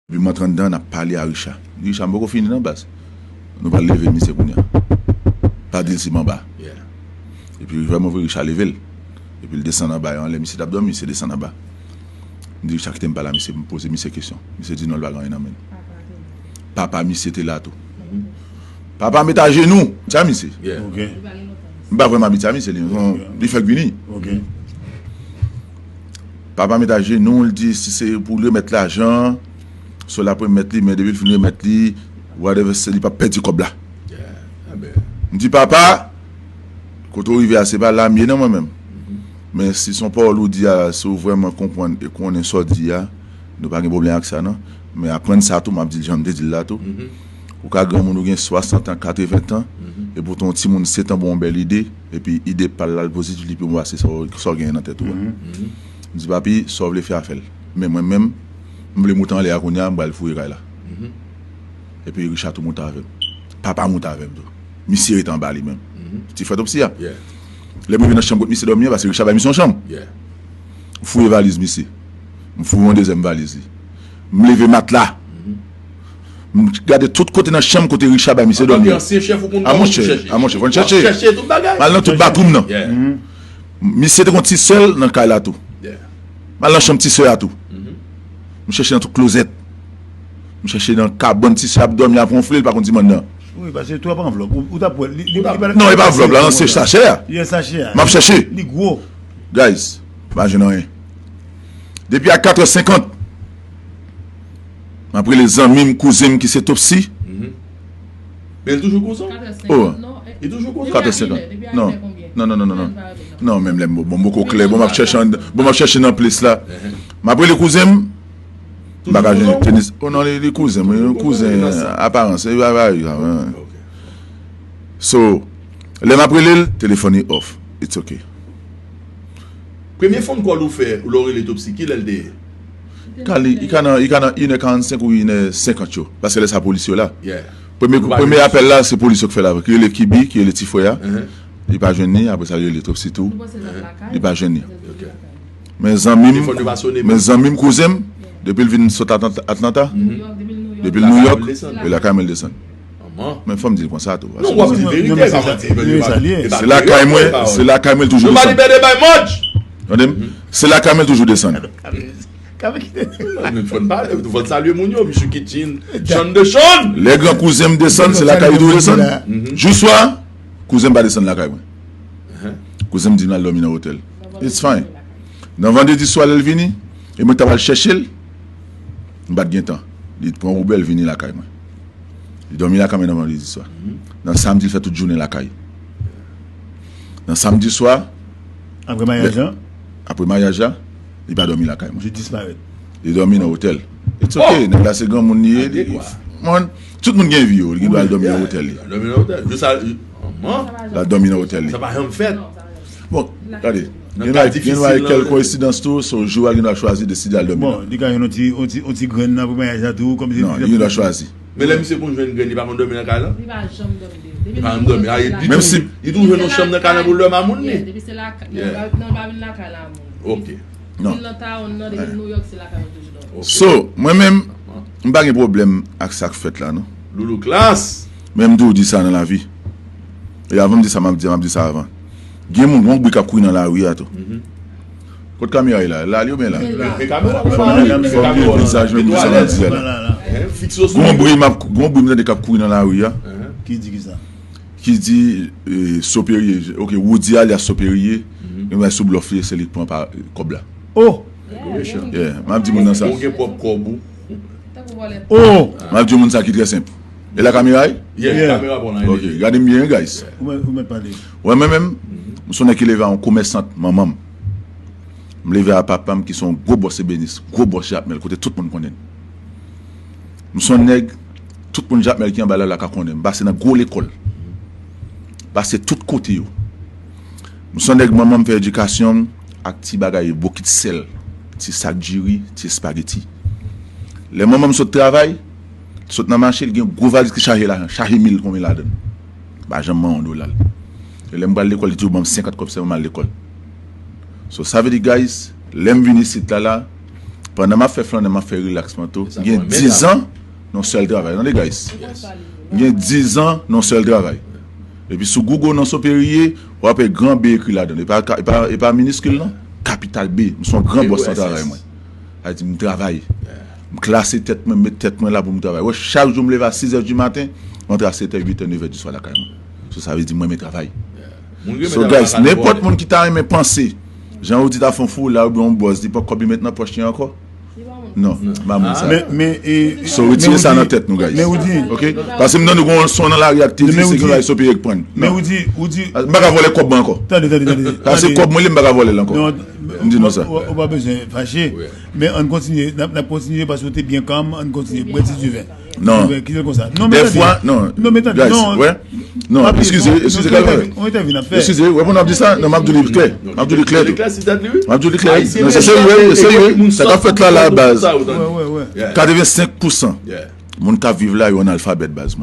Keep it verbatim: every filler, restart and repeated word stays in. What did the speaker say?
Epi m antre anndan, n ap pale a Richa. M di, "Richa, m poko fini non, baz." Nou pral leve misye kounye a. Pa di l si m anba. Epi vrèman vre, Richa leve l. Epi l desann anba, e anlè misye t ap dòmi, misye desann anba. M di, "Richa, kite m pale a misye, m poze misye kesyon." Misye di non, l pa gen anyen nan men l. Papa misye te la tou. Papa m met ajenou, sa misye. M pa vrèman abitye a misye, li, li fèk vini. Papa met ajenou, l di si se pou l remèt lajan, so l ap remèt li, men depi l fin remèt li, whatever, se li p ap pèdi kòb la. M di, "Papa, kote w rive a, se pa la m ye non mwen menm. Men si se yon pawòl ou di a, si w vrèman konprann e konnen sa w di a, nou pa gen pwoblèm ak sa non. Men aprann sa tou, m ap di l jan m te di l la tou. Ou ka granmoun, ou gen swasant an, katreven tan, e poutan yon timoun sèt an ba w yon bèl ide, epi ide pa l la, l pozitif, li pi bon pase sa w, sa w genyen nan tèt ou a." M di, "Papi, sa w vle fè a, fè l. Men mwen menm, m vle moute anlè a kounye a, m pral fouye kay la." Epi Richa tou moute avè m. Papa moute avè m tou. Misye rete anba li menm. Ti frè Topsy a. Lè m rive nan chanm kot misye dòmi an, paske Richa bay misye yon chanm. M fouye valiz misye. M fouye yon dezyèm valiz li. M leve matla. M gade tout kote nan chanm kote Richa bay misye dòmi an. A monchè, a monchè, fò n chèche. M al nan tout bathroom nan. Misye te gon ti sè l nan kay la tou. M al nan chanm ti sè a tou. M chèche nan tout klozèt. M chèche nan kabann ti sè ap dòmi, ap wonfle, l pa konn si m anndan. Wi, paske twòp anvlòp. Ou, ou t ap wè. Li, li, li pa... Non, e pa anvlòp la, non, se sachè a. Li e sachè a. M ap chèche. Li gwo. Guys, pa jwenn anyen. Depi a katrè senkant, m ap rele zanmi m, kouzen m ki se Topsy. Men l toujou kouzen w? Oh. Li toujou kouzen w? Katrè senkant. Non. Non, non, non, non, non. Non, menm lè m, bon, m poko klè. Bon, m ap chèche an, bon, m ap chèche nan plis la. M ap rele kouzen m. M pa ka jwenn tenis. Oh non, li, li kouzen m, wi, yon kouzen, aparans. E pa, pa, pa, pa. So, lè m ap rele l, telefòn li off. It's okay. Premye phone call ou fè, ou lè w rele Topsy, kilè l te ye? Kali, i ka nan, i ka nan inè karannsenk ou inè senkant yo. Paske lè sa polis yo la. Premye, premye apèl la, se polis yo k fè l avè l. Ki rele Kibi, ki rele ti frè a. Li pa jwenn li, apre sa, li rele Topsy tou. Li pa jwenn li. Men zanmi m, men zanmi m, kouzen m, depi l vin sot Atlanta, Atlanta, depi l New York, e lakay mwen l desann. Men fò m di l konsa tou. Non, w ap di verite, pa manti. Se lakay mwen, se lakay mwen l toujou desann. Tande m? Se lakay mwen l toujou desann. Fò n pale, fò n salye moun yo, Michou Kitchen, John de John. Lè gran kouzen m desann, se lakay li toujou desann. Jou swa, kouzen m pa desann lakay mwen. Kouzen m di m l al dòmi nan otèl. It's fine. Nan vandredi swa, lè l vini, e mwen t ap al chèche l, m pa t gen tan. Li pran Uber, l vini lakay mwen. Li dòmi lakay mwen nan vandredi swa. Nan samdi, l fè tout jounen lakay. Nan samdi swa, apre maryaj lan, apre maryaj la, li pa dòmi lakay mwen. Li disparèt. Li dòmi nan otèl. It's okay, nèg la se granmoun li ye. Li, man, tout moun gen vi yo, li gen dwa al dòmi nan otèl li. Dòmi nan otèl. Jis a, man. L al dòmi nan otèl li. Sa pa janm fèt. Bon, gade. Gen dwa, gen dwa kèk koinsidans tou, so jou a gen dwa chwazi deside al dòmi. Bon, li ka jwenn yon ti, yon ti, yon ti grenn nan pou maryaj la tou, kòmsi... Non, li gen dwa chwazi. Men lè misye konn jwenn grenn, li pa konn dòmi nan kay lan? Li pa janm dòmi. Li pa janm dòmi. Li toujou jwenn yon chanm nan kay lan pou l dòmi a moun li. Depi se la, nan pa vin lakay la a moun. Ok. Non. Vin nan Tawon nan, depi New York, se lakay mwen toujou dòmi. So, mwen menm, m pa gen pwoblèm ak sa k fèt la, non. Loulou Klass. Men m toujou di sa nan lavi. E avan m di sa, m ap di, m ap di sa avan. Gen moun, gon bri k ap kouri nan lari a tou. Kot kamera ye la? La li oubyen la? Men kamera, fò m gen, fò m gen vizaj menm jan sa m di a la. Gon bri m ap, gon bri m tande k ap kouri nan lari a. Ki di ki sa? Ki di, eh, Soperye, ok, Woody alyas Soperye, gen bagay sou blòf li, se li k pran pa, kòb la. Oh! Yeah, m ap di moun nan sa. Ou gen pwòp kòb ou. Oh! M ap di moun sa ki trè senp. E la kamera ye? Yeah, kamera bon nan. Ok, gade m byen, guys. Ou mèt, ou mèt pale. Wè, mwen menm, m se yon nèg ki leve a yon komèsant, manman m. M leve a papa m ki se yon gwo bòs ebenis, gwo bòs Jakmèl, kote tout moun konnen l. M se yon nèg, tout moun Jakmèl ki anba lari la ka konnen m. M pase nan gwo lekòl. M pase tout kote yo. M se yon nèg, manman m fè edikasyon m ak ti bagay yo, bokit sèl, ti sak diri, ti espageti. Lè manman m sot travay, sot nan mache, l gen gwo valiz ki chaje lajan, chaje mil konbyen ladan l. M pa janm manyen yon dola l. E lè m pral lekòl, li toujou ban m senkant kòb sèlman m al lekòl. So, sa vle di, guys, lè m vin isit la, la, Pandan m ap fè flannè, m ap fè rilaks mwen tou. M gen diz an nan sèl travay. Tande, guys. M gen diz an nan sèl travay. Epi sou Google nan Soperye, w ap wè gran B ekri ladan l. E pa, e pa, e pa miniskil, non. Kapital B. M se yon gran bòs nan travay mwen. Sa vle di m travay. M klase tèt mwen, m met tèt mwen la pou m travay. Wè, chak jou m leve a sis è di maten, m antre a sèt è, uit è, nèf è di swa lakay mwen. So, sa vle di mwen renmen travay. So, guys, nenpòt moun ki ta renmen panse, jan ou di ta fè yon fou la, oubyen yon bòs, li pran kòb li met nan pòch li ankò. Non, m pa moun sa. Men, men, e, So, retire sa nan tèt nou, guys. Men ou di, Ok? Paske m tande gon son nan lari ak te di, se gen bagay Soperye k pran. Men ou di, ou di, M pa ka vòlè kòb mwen ankò. Tande, tande, tande. Sa se kòb mwen li, m pa ka vòlè l ankò. Non, M di nou sa. Ou, ou pa bezwen fache. Men ann kontinye, n ap, n ap kontinye paske ou te byen kalm, ann kontinye. Bwè ti diven. Non. Ti diven, kite l konsa. Non, men tande. Dèfwa, non. Non, men tande. Guys, non. Wè. Non, eskize, eskize, kalme. On entèvyou n ap fè. Eskize, wè, pou n ap di sa, non, m ap di li klè. M ap di li klè tou. M ap di li klè. Non, se serye, se serye. Sa k ap fèt la, la, baz. Wè, wè, wè. Katrevensenk pousan moun k ap viv la, yo analfabèt, baz.